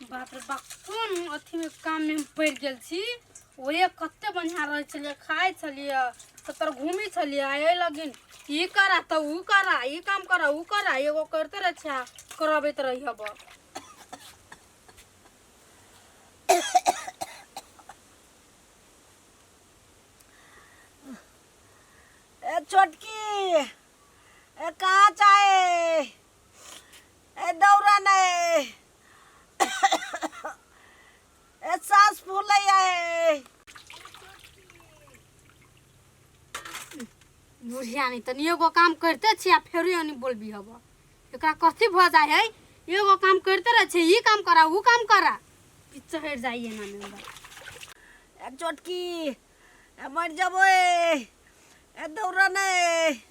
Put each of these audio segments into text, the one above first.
बाप रे बाप, कोन अथीमे काममे हम पड़ि गेल छी। ओहे कते बढ़िआँ रहै छलियै, खाइ छलियै, कतऽ घूमै छलियै। आ एहि लगिन ई करा तऽ उ करा, ई काम करा उ करा, एगो करिते रहै छै आ करबैत रही हब। ए छोटकी, ए कहाँ चाहे, ए दौड़ा नहीं, ए सांस फूलै है। बुढ़िया नहीं तनी एगो काम करिते छी आ फेरो एनी बोलबी हब। एकरा कथी भऽ जाइ है? एगो काम करिते रहै छै, ई काम करा उ काम करा, ई चढ़ि जाइ एना में हमरा। ए छोटकी, ए मर जबो, ए ए दौड़ा नहीं।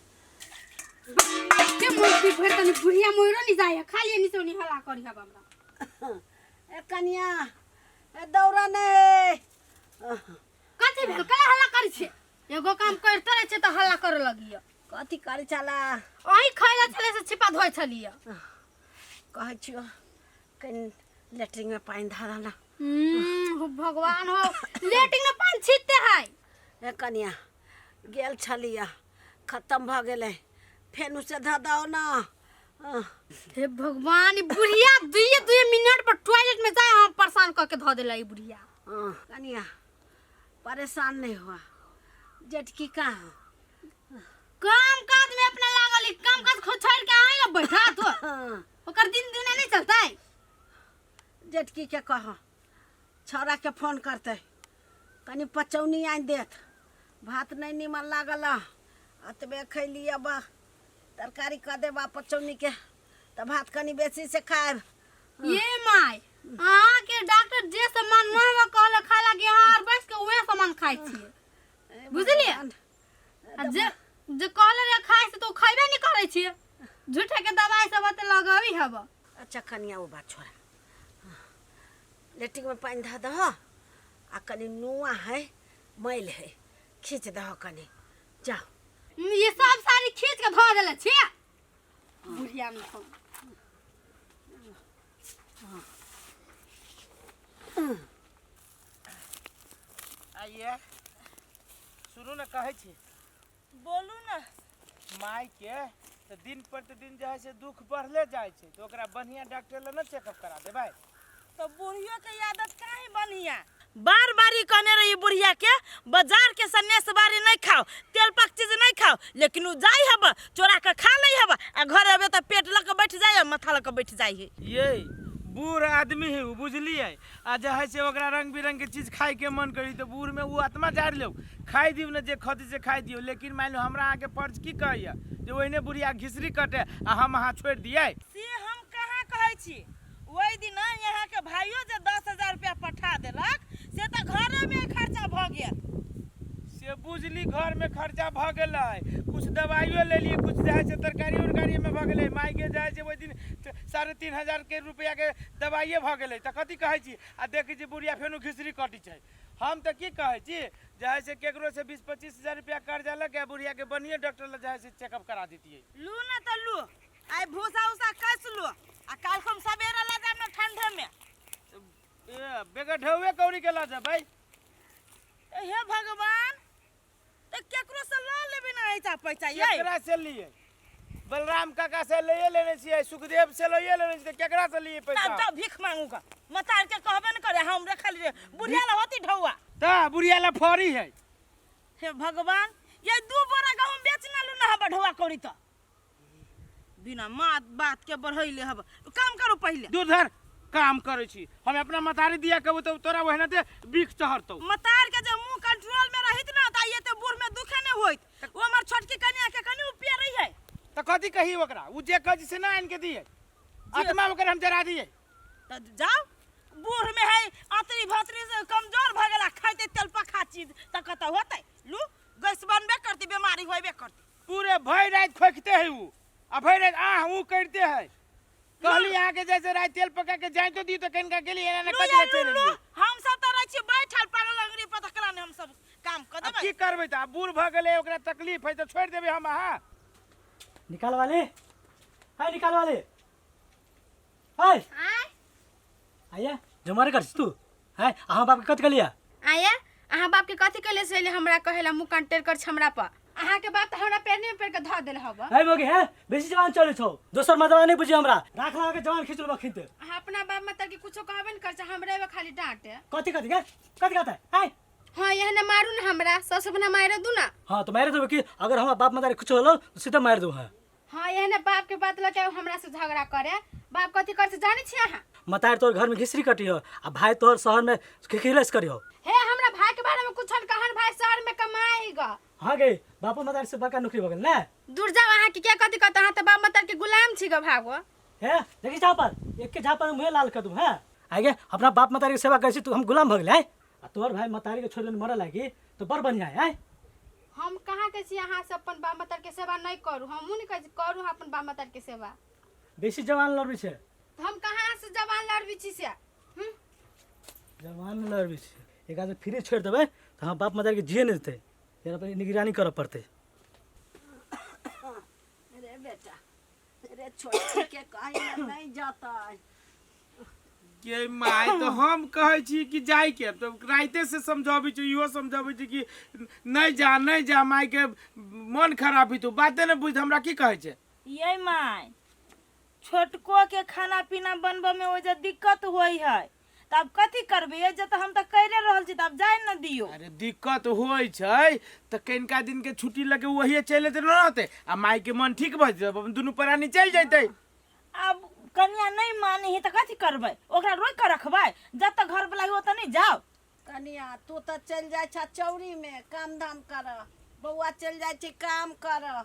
के मोर भरि तनी बुढ़िया मोरो नहीं जाइ है, खाली एनी से ओनी हल्ला करी हब हमरा। ए कनिया, ए दौड़ा नहीं। कथी भेल? कला हल्ला करै छै? एगो काम करिते रहै छै तऽ हल्ला करे लगिय। कथी करै छला? अहीं खैला छलै से छिपा धोइ छलियै। कहै छियो कनि लेटरिन में पानि धऽ दह ना। हो भगवान हो, लेटिंग में पानि छीटते है। ए कनिया, गेल छलियै, खत्म भऽ गेलै, फेर से धऽ दहो ना। हे भगवान, ई बुढ़िया दुइये दुइये मिनट पर टॉयलेट में जाय हम परेशान कऽ के धऽ देला ई बुढ़िया। कनिया, परेशान नहीं हुआ, जेठकी कहाँ? काम काज में अपना लागल ई, काम काज खो छोड़ के आए ना बैठा तो ओकर दिन दुना नहीं चलतै। जेठकी के कह छौड़ा के फोन करतै, कनि पचौनी आनि देत। भात नहीं नीमन लागल, अतबे खैली। अब तरकारी कऽ देब आ पचौनी के तऽ भात कनि बेसी से खायब। ये my, अहाँ के डॉक्टर जे सामान न हवा कहले खाय लागी, अहाँ आर बैस के उहे सामान खाइ छियै, बुझलियै? आ जे जे कहले रे खाय से तो उ खैबे नहीं करै छियै, झूठे के दवाई सब ओते लगाबी हब। अच्छा कनिया, ओ बात छोड़ा, लेट्रिन में पानि धऽ दह आ कनि नुआ है, मैल है, खींच दह कनि, जाओ। ये सब साड़ी खींच के धो देले छियै बुढ़िया में हम। आइए सुनू ने, कहै छी। बोलू ने। माय के तऽ दिन प्रतिदिन जे है से दुख बढ़ले जाइ छै, तऽ ओकरा बढ़िया डॉक्टर लग ने चेकअप करा देबै? तो बुढ़ियो के आदत काहे बढ़िया? बार बार ई कहने रही बुढ़िया के, बाजार के सन्यास बारी नहीं खाओ, तेल पाक चीज नहीं खाओ, लेकिन उ जाई हब चोरा के खा ले हब आ घर अबे त पेट लग के बैठ जाय, माथा लग के बैठ जाय है। ये बूढ़ आदमी है उ, बुझलियै? आ जे है से ओकरा रंग बिरंग के चीज खाय के मन करी तऽ बूढ़ में उ आत्मा जारि लो, खाइ दियौ ने, जे खती से खाइ दियौ। लेकिन मान लो हमरा अहाँके फर्ज की कहैया जे ओहिने बुढ़िया घिसरी कटे आ हम अहाँ छोड़ि दियै? से हम कहाँ कहै छी। ओहि दिन यहाँ के भाइयो जे 10,000 रुपया पठा देलक से तऽ घरे में खर्चा भऽ गेल। से बुझली, घर में खर्चा भऽ गेलै, कुछ दवाइयो लेलियै, कुछ जे है से तरकारी उरकारी में भऽ गेलै। माय के जे है से ओहि दिन 3500 के रुपया के दवाइये भऽ गेलै, तऽ कथी कहै छी? आ देखै छी बुढ़िया फेनो घिसरी कटै छै। हम तऽ की कहै छी जे है से केकरो से 20-25 हजार रुपया कर्जा लऽ के बुढ़िया के बढ़िया डॉक्टर लग जे है से चेकअप करा दितियै। लू ने तऽ लू, आइ भूसा उसा कस लू आ काल्हि हम सवेरे लऽ जायब ने ठंडे में। ए बेगर ढौए कौड़ी के लऽ जेबै? ए हे भगवान, तऽ केकरो से लऽ लेबै ना ऐसा पैसा ये? केकरा से लिए? बलराम काका से लइए लेने छियै, सुखदेव से लइए लेने छियै, केकरा से लिए पैसा? तब जाओ भीख मांगू का, मतार के कहबे न करे, हमरे खाली रे बुढ़िया ला होती ढौआ। त बुढ़िया ला फरी है। हे भगवान, ये 2 बोरा गहूम बेच ना लू ना हब ढौआ कौड़ी, त बिना मात बात के बढ़ैले हब। काम करू पहिले। दूर धर, काम करै छी हम अपना मतारी दिया कहबो तऽ तोरा ओहिना ते बीख चढ़तौ। मतार के जे मुंह कंट्रोल में रहित ना त ये ते बूढ़ में दुखे नहीं होइत। ओ हमर छोटकी कन्या के कनी उपे रही है। त कथी कही ओकरा? उ जे कहै से ना आनि के दिए, आत्मा ओकर हम जरा दिए। त जाओ, बूढ़ में है अतरी भतरी से कमजोर भ गेला, खाइते तेल पखा चीज त कत होतै? लू गैस बनबे करती, बीमारी होबे करती। पूरे भरि राति खोखते है उ आ भरि राति आह ऊ करते है। कहली अहाँ के जैसे राति तेल पका के जाय तो दी, तो कनिका गेली एना ना लू कथी या ले चलि लू लू एलियै। हम सब त रहै छी बैठल पागल अंगरी पर, तकरा ने हम सब काम क आब देबै। की करबै तऽ? आब बूढ़ भऽ गेलै, ओकरा तकलीफ है तऽ छोड़ि देबै हम अहाँ? निकाल वाले है, निकाल वाले है। आय। आया जमारे कर तू है अहाँ बाप के कथी कहलिया? आया अहाँ बाप के कथी कहले से हमरा कहेला मुँह कान टेढ़ कर छै हमरा पर। अहाँ के बाप तऽ हमरा पेरने में पेर के धऽ देल हब। है मोगी है बेसी जवान चले छौ, दोसर मर्दवा नहीं बुझी हमरा, राख लगा के जवान खींच लेबा खींच। अहाँ अपना बाप मतलब के कुछो कहबे न कर छै, हमरे में खाली डांटे। कथी कथी के कथी कहता है? हाँ यह न मारू न हमरा, ससुर अपना मारे दू ना। हाँ तो मारे देबे कि अगर हमरा बाप मदारी कुछ होलो तो सीधा मार दू। हाँ हाँ यह न बाप के बात लके हमरा से झगड़ा करे, बाप कथी कर से जानै छी अहाँ? मतार तोर घर में घिसरी कटी हो आ भाई तोर शहर में खिखिलस करी हो। हे हमरा भाई के बारे में कुछ न कहन, भाई शहर में कमाएगा। हाँ गे बापो मतार से बड़का नौकरी हो गेल ना। दूर जाओ अहाँ के क्या कथी कहता, अहाँ तऽ बाप मतार के गुलाम छी ग भागो। हे देखी झापर एक के झापर मुँह लाल कर दू। हाँ आगे अपना बाप मतारी के सेवा करै छी तू हम गुलाम भऽ गेलै। आ तोहर भाई मतारी के छोड़ मरऽ लागी तो बड़ बढ़िया है। हम कहाँ के छी अहाँ से अपन बाप मतार के सेवा नहीं करू, हमहूँ नहीं कहै छी करू अहाँ अपन बाप मतार के सेवा। बेसी जवान लड़बै छै। तऽ हम कहाँ से जवान लड़बै छी से? जवान लड़बै छै, एक आदमी फ्री छोड़ि देबै तऽ हम बाप मतारी के जिए नहि देतै, एकरा पर निगरानी करऽ पड़तै। रे बेटा रे छोटकी के कहीं नहीं जतै। के माय तो हम कहै छी कि जाय के, तो राइते से समझाबै छी, इहो समझाबै छी कि नहीं जा नहीं जा, माय के मन खराब हेतौ, बाते नहि बुझ हमरा की कहै छै। ये my छोटको के खाना पीना बनबऽ में ओइ जे दिक्कत होइ है, तऽ आब कथी करबै? ये जे तऽ हम तऽ करिए रहल छी, तऽ आब जाय न दियौ। अरे दिक्कत होइ छै तऽ कनिका दिन के छुट्टी लगे वही चलि जेतै न रहतै, आ माय के मन ठीक भऽ जेतै, अपन दुनू प्राणी चलि जेतै। आब कनिया नहीं मानी है तऽ कथी करबै? ओकरा रोकि कऽ रखबै? जतऽ घर वाला ओतऽ नहीं जाओ। कनिया तू तऽ चलि जाइ छह चौरी में काम धाम करऽ, बौआ चलि जाइ छै काम करऽ,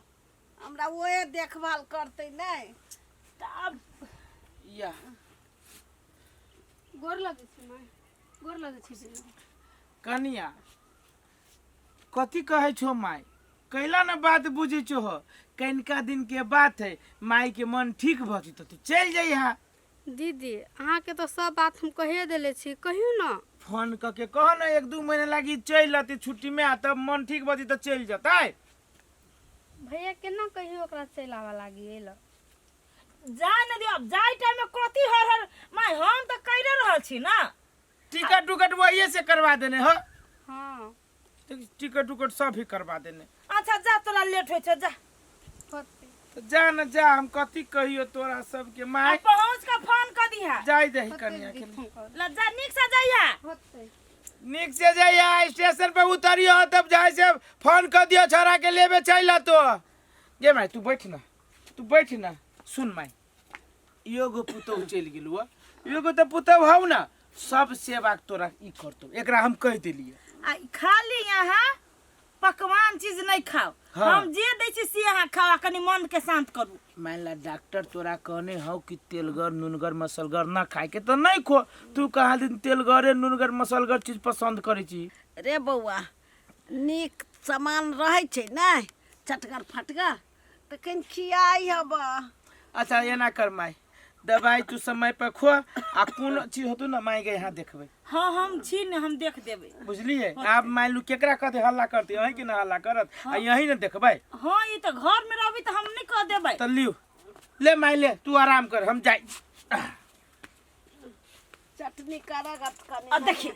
हमरा ओहे देखभाल करतै नहि। तऽ आब या गोर लगै छी माय, गोर लगै छी। कनिया कथी कहै छौ माय? कैला न बात बुझै छौ हो, कनिका दिन के बात है, माय के मन ठीक भऽ जेतौ तू चलि जइहा। दीदी अहाँके तऽ सब बात हम कहिए देले छी, कहियौ न। फोन कऽ के कह न 1-2 महीना लागी चलि अतै छुट्टी में, आ तब मन ठीक भऽ जेतै तऽ चलि जेतै। भैया केना कहियौ ओकरा चलि आबऽ लागी एल? जाय न दियौ, आब जाय टाइम में कथी हर हर माय, हम तऽ करिए रहल छी ना। टिकट उकट वही से करवा देने हो। हाँ टिकट उकट सब ही करवा देने। अच्छा जा, तोरा लेट होइ छौ, जा। तो जा न जा, हम कथी कहियो तोरा सबके माय। पहुँच के फोन कर दिहा। जाय दही कनिया के। ल जा, नीक से जइहा। नीक से जइहा, स्टेशन पे उतरियो तब जाय से फोन कर दियो छोरा के लेबे चलि अतो। गे माय तू बैठ ना, तू बैठ ना, सुन माय, एगो पुतहु चलि गेलौ, एगो तऽ पुतहु हौ ना, सब सेवा तोरा ई करतौ, एकरा हम कहि देलियै। आ खाली यहाँ पकवान चीज नहीं खाओ। हाँ। हम जे दै छी से अहाँ खाओ, आ कनि मन के शांत करू। मान ला डॉक्टर तोरा कहने हौ कि तेलगर नुनगर मसलगर ना खाए के, तऽ नहीं खो, तू कहाँ दिन तेलगरे नुनगर मसलगर चीज पसंद करै छी। रे बौआ नीक सामान रहै छै ने चटगर फटगर, तऽ कनि खियाइ हब। अच्छा एना कर माय, दवाई तू समय पर खो, आ कोनो चीज होतौ ना माय के यहाँ देखबै। हाँ हम छी ने, हम देख देबै। बुझलियै? आब मान लू केकरा कहतै हल्ला करतै, अहीं के ना हल्ला करत, आ यहीं ने देखबै। हाँ ई तऽ घर में रहबै तऽ हम नहीं कह देबै। तऽ लियौ ले माय ले, तू आराम कर, हम जाइ। चटनी करग कनि। आ देखी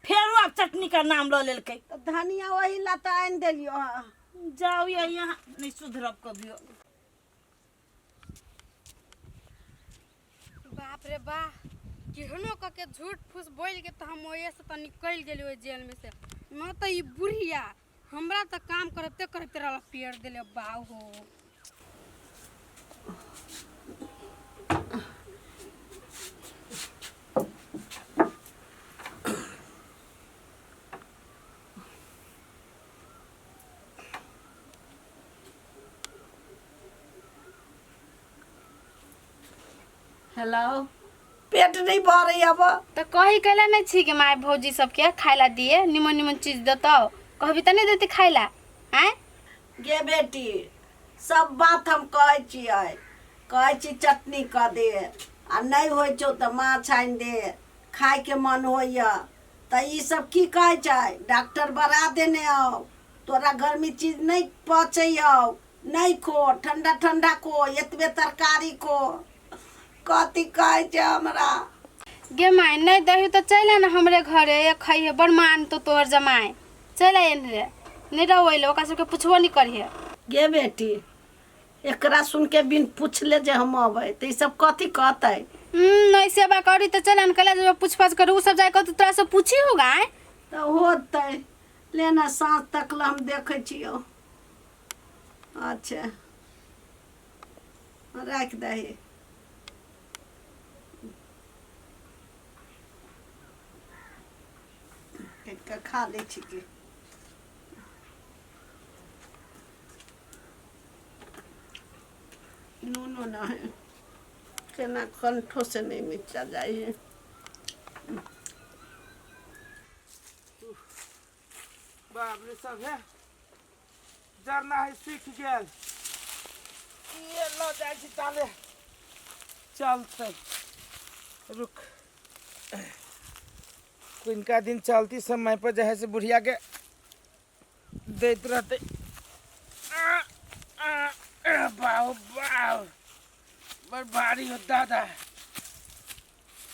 फेरो आब चटनी का नाम लऽ लेलकै। तऽ धनिया ओही ला तऽ आनि देलियौ हँ। जाउ ये यहाँ नहीं सुधरब कभियो। बाप रे बा, केहनो कऽ के झूठ फूस बोलि के तऽ हम ओहिसँ तऽ निकलि गेलियै ओहि जेलमे से। न तऽ ई बुढ़िया हमरा तऽ काम करते करते रहल पेड़ देले बाऊ हो। हेलो, पेट नहीं भरे अब। तऽ कही कैला नहीं छी कि माय भौजी सबके खाय ला दिए, निमन निमन चीज देतौ, कहबी तऽ नहीं देती खाय ला। आँय गे बेटी, सब बात हम कहै छियै, कहै छी चटनी कऽ दे, आ नहि होइ छौ तऽ माछ आनि दे, खायके मन होइए। तऽ ई सब की कहै छै? डॉक्टर बढ़ा देने हौ, तोरा गर्मी चीज नहि पचै हौ, नहीं खो, ठंडा ठंडा खो, एतबे तरकारी खो। कथी कहै छै हमरा? गे माय नहीं दही तो चल आ ना हमरे घरे एक खइहे बड़ मान तो तोहर जमाए चल आ एनरे नहीं रहो अइले ओकरा सबके पुछबो नहीं करिहे गे बेटी एकरा सुन के बिन पूछले जे हम अबै तऽ ई सब कथी कहतै नहीं सेवा करी तो चल आन कला जब पूछ पाछ करू उ सब जाए तो तोरा से पूछी होगा आय तऽ होतै लेना साँझ तक ला हम देखै छियौ अच्छा राखि दही काटि कऽ खा लै छी की नूनो नहि केना कंठो से नहीं मिचा जाइ है। बाप रे सब है जरना है सीख गेल ये ल जाइ छी ताले चलते रुक किनका दिन चलती समय पर जे है से बुढ़िया के दैत रहते आ, आ, आ, बाउ बाउ बड़ भारी हो दादा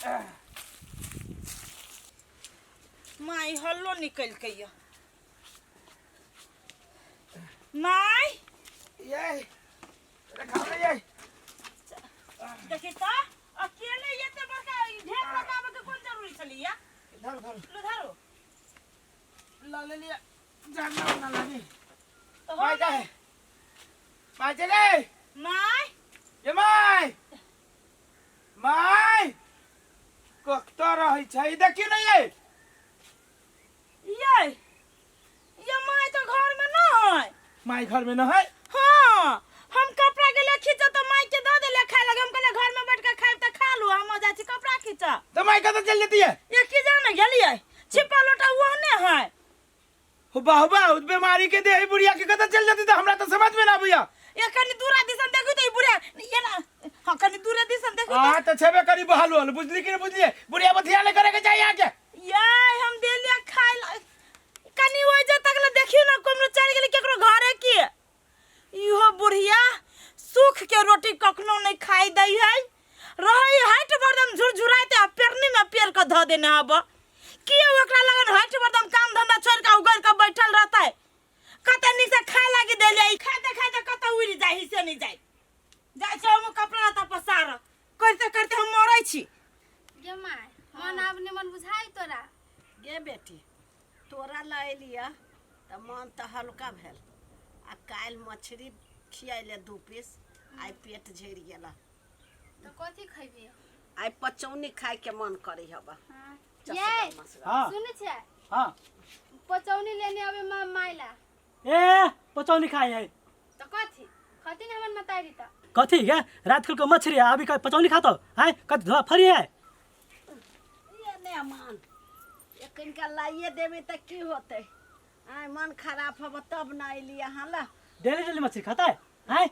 आ, माई हल्लो निकलि के यऽ माय ये रखा ले ये देखी तऽ अकेले एते बड़का ई ढेर लगाबे के कोन जरूरी छलैया धर धर लो धरो ला ले लिया जानना ना लगी तऽ हो माय जा है माय चले माय ये माय माय कतऽ रहै छै देखियौ ने ये ये ये माय तऽ घर में न है माय घर में न है हाँ हम कपड़ा गेले खींच तो माय के दऽ देले खाय लगे हम कहले घर में बैठ के खाइब तऽ खा लू हम जाइ छी कपड़ा खींच तऽ माय कतऽ चलि जेती है ये की जाने गेलियै छिपा लोटा ओहने है हो बाहु बाहु बीमारी के दे बुढ़िया के कतऽ चलि जेती तऽ हमरा तऽ समझ में ना आबैया ये कनी दूरा दिसन देखू तऽ ई बुढ़िया ये ना हाँ कनी दूरा दिसन देखू हाँ तऽ छेबे करी बहाल होल बुझली कि नहीं बुझलिए बुढ़िया बथिया नहीं करे के चाहिए आके ये हम देलिया खाय ला कनी ओइ जे तक ले देखियो ना कोमरो चल गेली केकरो घरे की इहो बुढ़िया सुख के रोटी कखनो नहीं खाई दै है रहै हट बरदम झुरझुराइते आ पेरनी में पेर के धऽ देने हब कि ओकरा लगन हट बरदम काम धंधा छोड़ के उगड़ के बैठल रहतै कते नीक से खाय लागी देलियै ई खाइते खाइते कतऽ उड़ि जाइ से नहीं जाइ जाइ छै हम कपड़ा लत्ता पसार करते करते हम मरै छी गे माय मन आब निमन बुझाइ तोरा गे बेटी तोरा लऽ एलियै तऽ मन तऽ हल्का भेल आ काल्हि मछरी खियाइले दू पीस आइ पेट झड़ि गेल तऽ कथी खैबी आइ पचौनी खायके मन करै हबा ये हाँ सुनै छियै हाँ पचौनी लेने अबे माँ माइला ए पचौनी खाइ है तऽ कथी खती ने हमर मतारी तऽ कथी गे रात के मछली है अभी पचौनी खाता है कथी धोआ फरी है ये ने मान एखनका लाइए देबै तऽ की होतै आइ मन खराब हब तब ने अयली अहाँ ला डेली डेली मछली खाता है हैं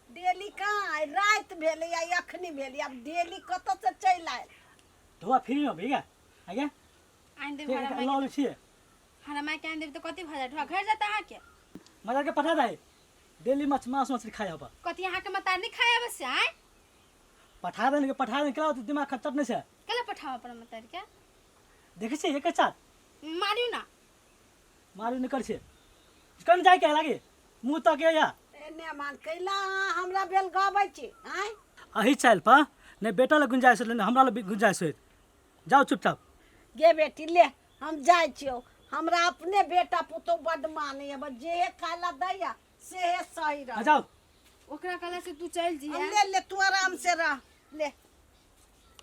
डेली कहाँ आइ राति भेलै आइ अखनी भेलै आब डेली कतऽसँ चलि आयल धोआ फ्री में भैया आगे आनि देब हमरा माय लऽ लै छियै हमरा मायके आनि देब तऽ कथी भऽ जाय ढोआ घरि जाता अहाँके मदर के पठा दे डेली मछ मांस मछली खाए हबा कथी अहाँके मतारी नहि खाय आबै से आँय पठा देने के पठा देने केला दिमाग खच्चर नहीं छै केला पठाओ अपन मतारी के देखै छियै एक साथ मारियौ ना मारू निकल छियै कन जाय के लागे मुँह तक या एने मान कैला अहाँ हमरा भेल गबै छी आँय अही चालि पर नहि बेटा लग गुंजाइश होत नहि हमरा लग गुंजाइश होत जाओ चुपचाप गे बेटी ले हम जाइ छियौ हमरा अपने बेटा पुतोह बड्ड मानैए बस जेहे खाय ला दैया सेहे सही रह आ जाओ ओकरा कहला से तू चलि हम जिया ले ले तू आराम से रह ले